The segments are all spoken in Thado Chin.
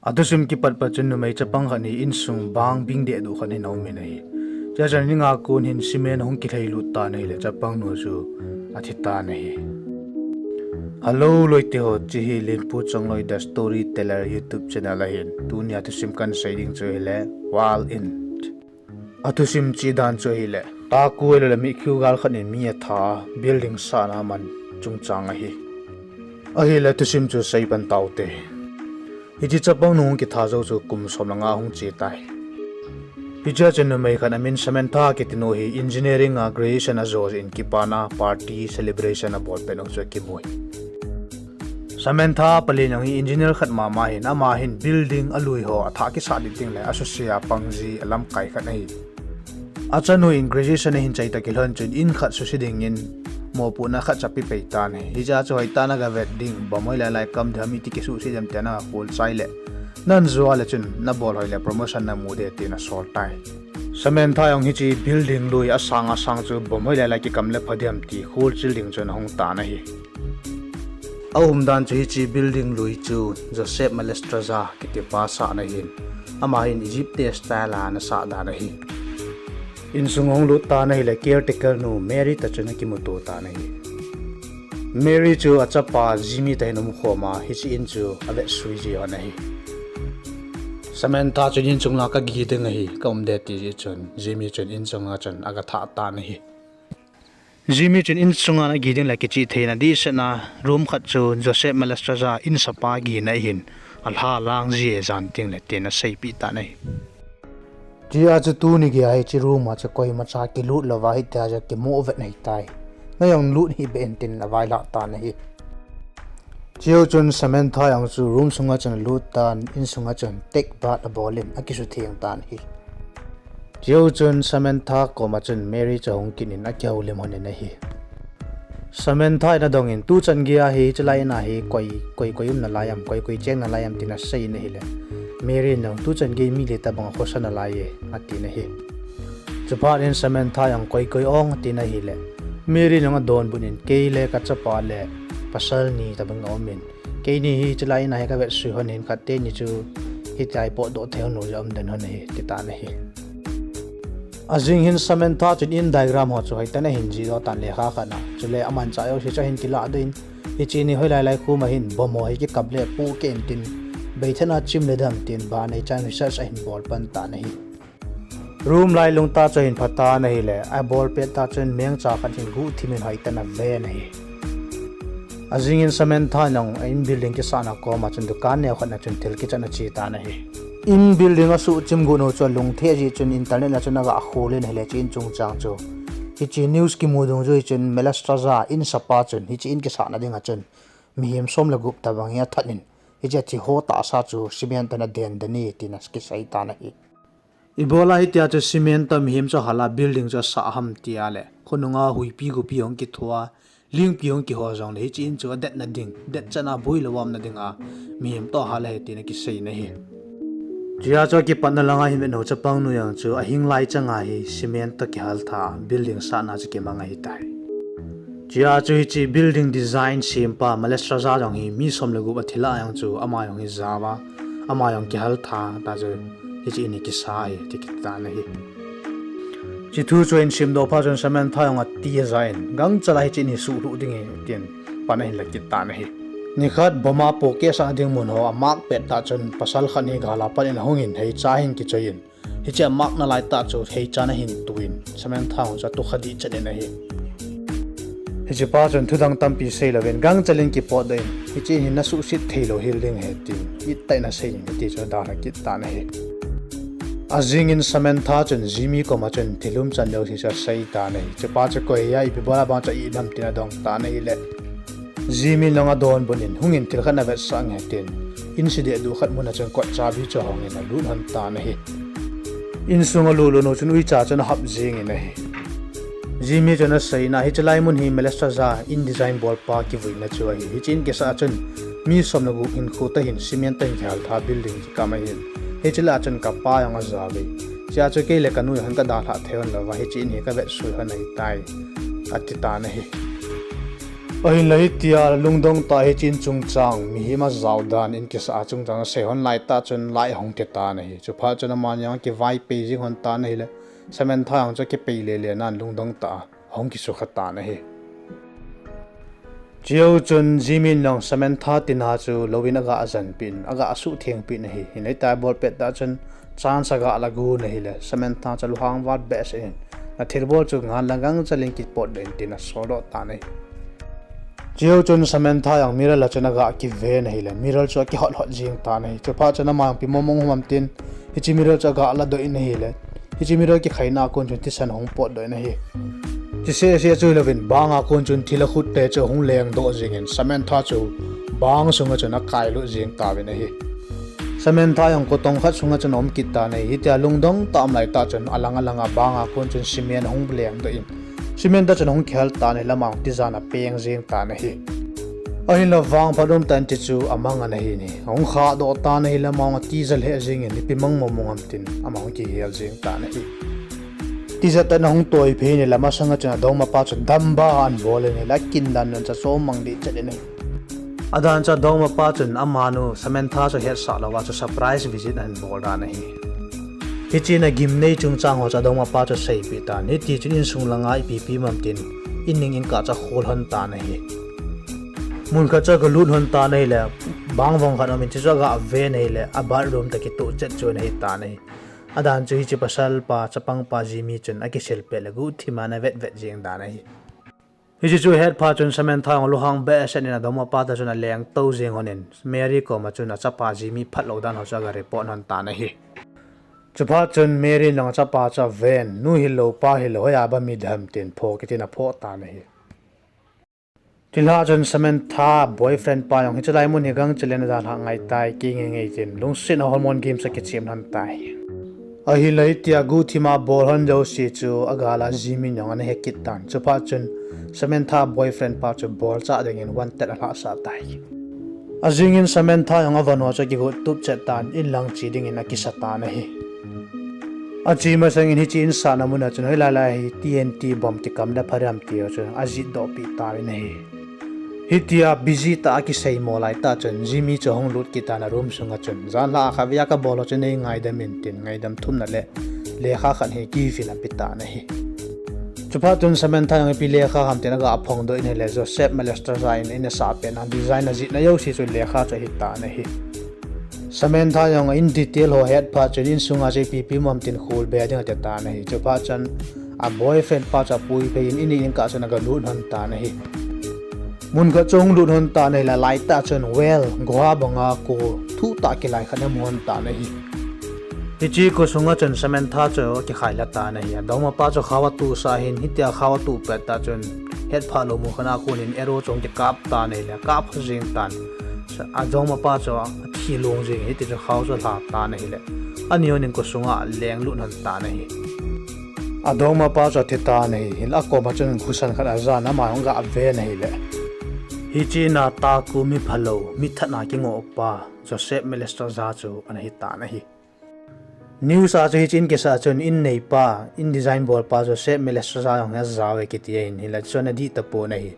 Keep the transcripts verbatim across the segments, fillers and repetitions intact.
Athusim kipat pat chun numei chapang khat hi insung bang bing dehduh khat hin aumin ahi. Chuche chun ni nga kon hin cement ahung kilhei lut tan ahile chapang nu chu athi tan ahi. Hello loite ho, hiche hi Lenpu Chongloi The Storyteller YouTube channel ahin. Tunia thusim kahin sei ding chu hile Wall Inn. Athusim che dan chu ahile, taku ahilou le mikhu gal khat in mi atha a, building sahna aman chungchang ahi. Ahile thusim chu sei pan taute. Hiche chapang nu hung kitha jou chu kum som le nga hung che tai. Hiche chun numei khat amin Samantha kiti nu hi engineering a graduation ajo jeh in kipana party celebration abol pet u chu akimu e. Samantha palen jong hi engineer khat mama ahin, ama hin building alui ho athah kisah ding le asuse a pang ji alamkai khat ahi. Achanu in graduation ahin chai tah kilhon chun in khat suse dingin mopohna khat chu ape pei tan ahi. Hiche chu hoitah in aga vet ding, bomb hoi lai lai kam ding ham, iti kisuhset ding ham tia ana khol chai le, nahin jo le chun nabol hoi le promotion namu ding tin asol tai. Samantha jong hiche building lui asang asang chu bomb hoi lai lai kikam le pha ding ham ti kholchil ding chun ahung tan ahi. Aumdan chu hiche building lui chu Joseph Maestrazza kitipa sahna ahin, ama hin Egypt style a ana sah dan ahi. Insung ahung lut tan ahile caretaker nu Mary toh chun akimuto tan ahi. Mary chu achapa Jimmy toh hin umkhom a, hiche in chu avetsui ji lhon ahi. Samantha chun, insunga kagi ding ahi, kaum ding, ati jeh chun Jimmy chun insunga chun aga thah tan ahi. Jimmy chun insunga ana gi ding le kichih theina dihsetna room khat chu Joseph Maestrazza in sapa gihna ahin, alha lang ji e jan teng le tin aseipeh tan ahi. Tia chu tuni geiya hiche room a chu koimacha kilut louva hitia chu kimu vet ahitai. Nang jong lut hih beh in tin availhah tan ahi. Chujou chun Samantha jong chu room sunga chun alut tan, insunga chun take bath abol in akisutheng tan ahi. Chujou chun Samantha koma chun Mary chu ahung kit in akihoulim lhon in ahi. Samantha in adongin, tuchan geiya hi hiche lai in a hi koi, koi, koi umna lai am, koi, koi chengna lai am tin asei in ahile, Mary in jong, tuchan gei mi le tobang akhosa nalai e, atin ahi. Chuphat in Samantha jong koi, koi ong atin ahile, Mary in jong adonbut in, kei le kachapa le pasal ni tobang aumin, keini hi hiche lai in a hi kavetsui lhon in, khat teni chu hitia hi potdoh thei lhon lou jeh a um den lhon ahi, ati tan ahi. Ajing hin Samantha chun in diagram ho chu hoitah in ahin jihdoh tan lekha khat a. Chule amanchah jouse chu ahin kilah doh in, hiche in hi hoilai lai khom a hin bomb ho hi kikap le pohkeh in tin, beithen a chim le dam tin, banei chan research ahin bol pan tan ahi. Room lailung tah chu ahin pha tan ahile, abol pet tah chun mengcha khat hin guhthim in hoitah in aven ahi. Ajing in Samantha in jong a in building kisahna koma chun dukan neo khat na chun thil kichat ana che tan ahi. In building asuhchim got u chu alungthim jeh chun internet a chun aga khol in ahile, hiche in chungchang chu hiche news kimu dungjui chun Maestrazza in sapa chun hiche in kisahna dinga chun mihem som le gup tobang hi athat in, hiche athi ho tahsa chu cement toh ana den den e tin akisei tan ahi. Ibola hitia chu cement toh mihem chu ahal a building chu asah ham tia le, khonunga huipi gopi hung kitho a, lingpi hung kiho jongle hiche in chu adetna ding, detchan a boilou umna dinga mihem toh ahal ahi tin akisei in ahi. Chujeh chun akipatna langa hin vetnom chapang nu jong chu ahing lai changa hi cement toh kihal tha building sahna chu kimang ahitai. Chujeh chun hiche building design sempa Maestrazza jong hi mi som le gup athi lah jong chu ama jong hi jao a, ama jong kihal tha tah chu hiche in hi kisa ahi ti kiti tan ahi. Hiche thu chu ahin simdoh phat chun Samantha jong ati aja in, gangchal a hiche in hi suhlhuh ding ahi tin pan ahin la kit tan ahi. Nikhat bomb a pohkeh sah ding mun ho amark pet tah chun pasal khat hi gal a pat in ahung in heicha ahin kichoi in, hiche amark nalai tah chu heichan ahin tu in, Samantha jong chu atukha dehchet in ahi. Hichepa chun thudang tampi seilouvin gangchal in kipotdoh in, hiche in hi nasuhset theilou hel ding ahi tin, ittah in asei in, hiti chun adalha kit tan ahi. Ajing in Samantha chun Jimmy koma chun thil umchan jouse chu asei tan ahi. Hichepa chu koi ahia, ipi bola bang chu ahi ham tin adong tan ahile, Jimmy in jong adonbut in, hung in thil khat navetsah nge tin, in se dehduh khat mun a chun kot chabi chu ahong in alut lhon tan ahi. Insung alut lut u chun uicha chun ahap jeng in ahi. Jimmy chun aseina, hiche lai mun hi Maestrazza in design bolpa kivuina chu ahi. Hiche in kisah chun mi som le gup hinkho tah hin cement toh hin kihal tha building kikam ahin, hiche lah a chun kapa jong ajao ve. Chujeh chun kei le kanu jong hin kadalhah thei lhon louva hiche in hi kavetsui lhon ahitai, ati tan ahi. Ahinla hitia lungdong tah hiche in chungchang, mihem ajao dan in kisa a chungchang asei hon lai tah chun light ahung thi tan ahi. Chuphat chun amani jong akivaipi jing hon tan ahile, Samantha jong chu akipei lele nan lungdong tah a ahung kisukha tan ahi. Chujou chun Jimmy in jong Samantha tina chu louvin aga jen pin, aga suhtheng pin ahi. Hinla hitia abol pet tah chun chance aga la gon ahile, Samantha chu alunghang vat behseh in, nathilbol chu ngan lang gangchel in kipotdoh in tin asodoh tan ahi. Chujou chun Samantha jong mirror a chun aga kiven ahile, mirror chu akihot hot jing tan ahi. Chuphat chun ama jong ipi mong mong ham tin, hiche mirror chu aga ladoh in ahile, hiche mirror kikhaina a kon chun thisan ahung potdoh in ahi. Chuseh seh chu hilouvin, bang a kon chun thil akhut te chu ahung lengdoh jing in, Samantha chu bang sunga chun akailut jing tauvin ahi. Samantha jong kotong khat sunga chun aum kit tan ahi. Hitia lungdong tah a um lai tah chun alang alang a bang a kon chun cement ahung lengdoh in, cement tah chun ahung kihal tan ahile, ama jong tijat a apeng jing tan ahi. Ahinla vangphat umtah in hiche chu amang ana hin ahi. Ahung khahdoh tan ahile, ama jong atija lheh jing in, ipi mang mong mong ham tin ama jong akihel jing tan ahi. Tijat tah in ahung toiphei in ahile, amasanga chun adongmapa chun damba ana bol in ahile, akin dan dan chu achom mang dehchet in ahi. Adan chu adongmapa chun amanu Samantha chu hetsah louva chu surprise visit ana bol dan ahi. Hiche in agimnei chungchang ho chu adongmapa chu aseipeh tan, hitichun insung langa ipi ipi um ham tin, in ning in kah chu akhol hon tan ahi. Mun khat chu aga lut hon tan ahile, bang vang khat aumin, hiche chu aga ven ahile, a bathroom toh kitoh chet chu ana hi tan ahi. Adan chu hiche pasalpa, chapangpa Jimmy chun akisil pet le guhthim a ana vet vet jeng dan ahi. Hiche chu ahet phat chun Samantha jong alunghang behseh in adongmapa toh chun alengtou jeng hon in, Mary koma chun achapa Jimmy phatlou dan ho chu aga report hon tan ahi. Chuphat chun Mary in jong achapa chu aven, nu hilou pa hilou, hoiya ba mi dem tin pho kit in apho tan ahi. Chulhah chun Samantha boyfriend pa jong hiche lai mun hi gangchel in ajanlhah ngai tai, kei ngeingei tin lungset a hormone games akichem lhon tai. Ahinla hitia guhthim a bol hon jouse chu agal a Jimmy in jong ana he kit tan. Chuphat chun Samantha boyfriend pa chu bolchah dingin wanted alhahsah tai. Ajing in Samantha jong avon ho chu akigot tup chet tan, in lang che dingin akisa tan ahi. Ache masang in hiche in sahna mun a chun hoilai lai hi T N T bomb kikam le pha dem ti ho chu ajihdoh peh tauvin ahi. Hitia busy tah a akiseimo lai tah chun Jimmy chu ahung lut kit tan a room sunga chun, janlhah a khatvei a kabol ho chu nei ngaidam in tin ngaidam thumna le lekha khat hi gift in ape tan ahi. Chuphat chun Samantha jong ipi lekha ham tin aga phongdoh in ahile, Joseph Malastra ja in eina sah petna design ajihna jouse chu lekha chu ahi tan ahi. Samantha jong in detail ho ahet phat chun insunga chu ipi ipi um ham tin kholbe ding ati tan ahi. Chuphat chun a boyfriend pa chu apuiphei in in ning in kah chun aga lut hon tan ahi. Mun khat chu ahung lut hon tan ahile, lai tah chun well, guha banga kho thuh tah kilai khat ana mu hon tan ahi. Hiche kho sunga chun Samantha chu akikhai lha tan ahi. Adongmapa chu khao atuhsah in, hitia khao atuh pet tah chun hetphah lou mun khat a kon in arrow chu ahung kikap tan ahile, akap kha jeng tan. Adongmapa chu athi long jeng in, hitichun khao chu alha tan ahile, ani hon in kho sunga alenglut hon tan ahi. Adongmapa chu athi tan ahi. Hinla akoma chun khosan khat ajan, ama jong aga ven ahile, hiche in a Taku miphalou, mithat a kingoh pa Joseph Malastra ja chu ana hi tan ahi. News a chu hiche in kisa chun in neipa, in design bolpa Joseph Malastra ja jong hi ajao e kiti ahin, hinla chu ana dih tapon ahi.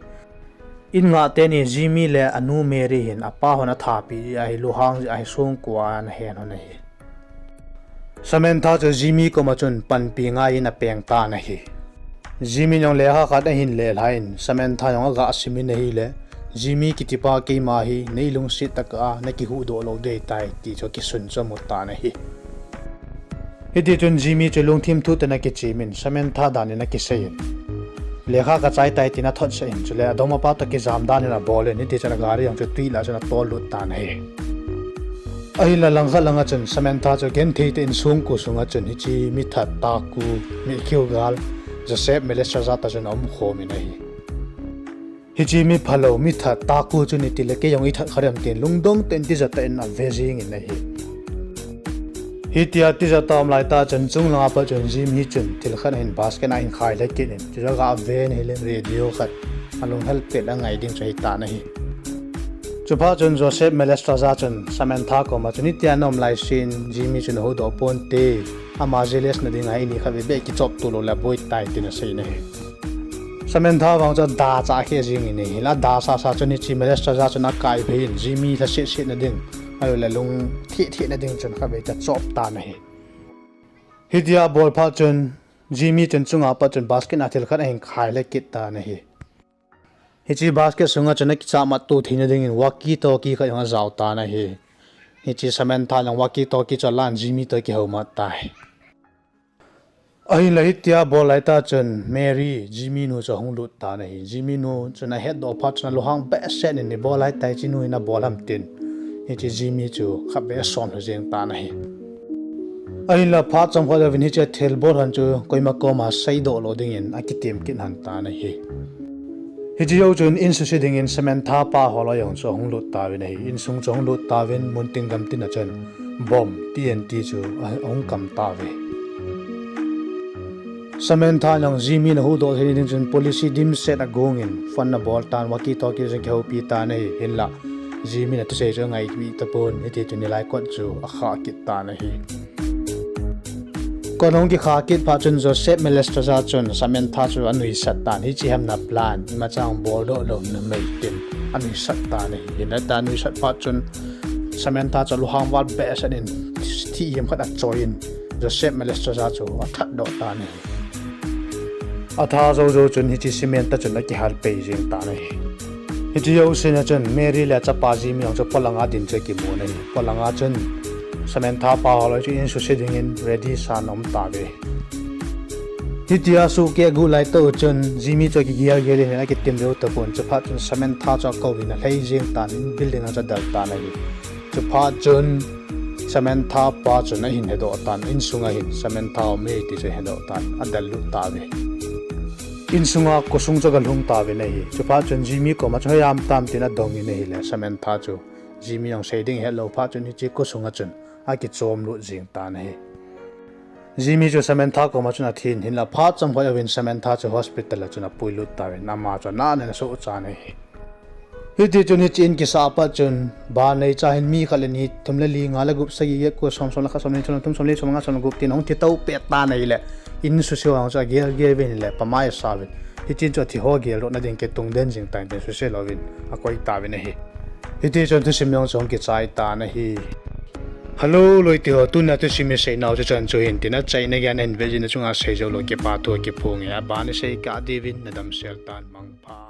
In ngah teni Jimmy le anu Mary hin apa hon athapeh jeh ahi, lunghang jeh ahi, songko a ana hen hon ahi. Samantha chu Jimmy koma chun panpi ngai in apeng tan ahi. Jimmy in jong lekha khat ahin lelhai in, Samantha jong aga sim in ahile, Jimmy kitipa keima hi neilungset tah a nakihuhdoh lou ding ahitai ti chu akisun chu amu tan ahi. Hitichun Jimmy chu lungthim thuh tah in akichem in, Samantha dan in akisei in, lekha kachai tai tin athot sah in, chule adongmapa toh kijam dan in abol in, hitichun agari jong chu twi lah chun atollut tan ahi. Ahinla langkhat langa chun Samantha chu genthei tah in songko sunga chun hiche mithat Taku, mikhiu gal Joseph Malastra ja toh chun aumkhom in ahi. Hiche miphalou, mithat Taku chu iti le kei jong ithat kha dem tin lungdong tah in tijat tah in ave jing in ahi. Hitia tijat tah a um lai tah chun chunglanga pat chun Jimmy chun thil khat ahin basket a ahin khai lha kit in, chule aga ven ahile radio khat, alunghel pet a angai ding chu ahi tan ahi. Chuphat chun Joseph Malastra ja chun Samantha koma chun hitia naum laisen Jimmy chu nahoudoh ponte, ama jealous na dinga ini khatvei beh kichop to lou le aboi tai tin asei in ahi. Samantha vang chu ada cha khe jing in ahi. Hinla ada sasa chun hiche Melestra ja chun akai phei in Jimmy lhasetset na ding, ahilou le lung thetheh na ding chun khatvei cha chop tan ahi. Hitia abol phat chun Jimmy chun chunga pat chun basket a thil khat ahin khai le kit tan ahi. Hiche basket sunga chun akichamat to theina dingin walkie talkie khat jong ajao tan ahi. Hiche Samantha jong walkie talkie chu alan Jimmy toh akihoumat tai. Ahinla hitia abol laitah chun Mary, Jimmy nu chu ahung lut tan ahi. Jimmy nu chun ahetdoh phat chun alunghang behseh in, ibol laitah hiche nu hin abol ham tin, hiche Jimmy chu khatvei asonlhu jeng tan ahi. Ahinla phat chomkhat jouvin hiche athilbol hon chu koima koma seidoh lou dingin akitem kit lhon tan ahi. Hiche jou chun in suse dingin Samantha pa holoi jong chu ahung lut tauvin ahi. Insung chu ahung lut tauvin muntin gamtin a chun bomb, T N T chu ahung kam tauve. Samantha jong Jimmy in ahuhdoh theina ding chun police dimset agongin phone abol tan, walkie talkie jong akihoupi tan ahi. Hinla Jimmy in athusei chu angaipeh tapon, hiti chun nilai kot chu akhah kit tan ahi. Kot ahung kikhah kit phat chun Joseph Melestra ja chun Samantha chu anuisat tan, hiche ham na plan, imacha ahung boldoh lou numei tin anuisat tan ahi. Hinla anuisat phat chun Samantha chu alunghang val behseh in thihhem khat achoiyin Joseph Melestra ja chu athatdoh tan ahi. Atha joujou chun hiche cement a chun akihal pei jeng tan ahi. Hiche jousea chun Mary le achapa Jimmy jong chu polanga din chu akimun ahi. Polanga chun Samantha pa holoi chu in suse dingin ready san aum tauve. Hitia asuhkeh aguh laitah u chun Jimmy chu akigelgel in ahin akitim lheh tapon, chuphat chun Samantha chu akouvin alhai jeng tan, in building a chu adel tan ahi. Chuphat chun Samantha pa chun ahin hedoh tan, insunga hin Samantha um e ti chu ahedoh tan, adel lut tauve. Insunga kosung chu agalhung tauvin ahi. Chuphat chun Jimmy koma chun hoiya um tam tin adongin ahile Samantha chu Jimmy jong sei ding ahetlou phat chun hiche kosunga chun akichom lut jeng tan ahi. Jimmy chu Samantha koma chun athin, hinla phat chomkhat jouvin Samantha chu hospital a chun apuilut tauvin ama chu anah nen asohchan ahi. Hiti chun hiche in kisah pat chun, banei cha hin mi khat le ni, thum le li, nga le gup, sagi, get, ko, som, som le khat, som le ni, som le thum, som le li, som le nga, som le gup tin ahung thi tou pet tan ahile, in suse ho jong chu agelgel uvin ahile pamai asauvin. Hiche in chu athiho geldohna ding kitungden jing tan tin suse louvin akoi tauvin ahi. Hiti chun thusim jong chu ahung kichai tan ahi. Hello loite ho, tunia thusim isei nau chu chan chu hin tin, achaina geiya nahin vet jeh in achunga seijou lou kipathu kiphong e, aban isei kit diuvin nadamsel tan, mangpha.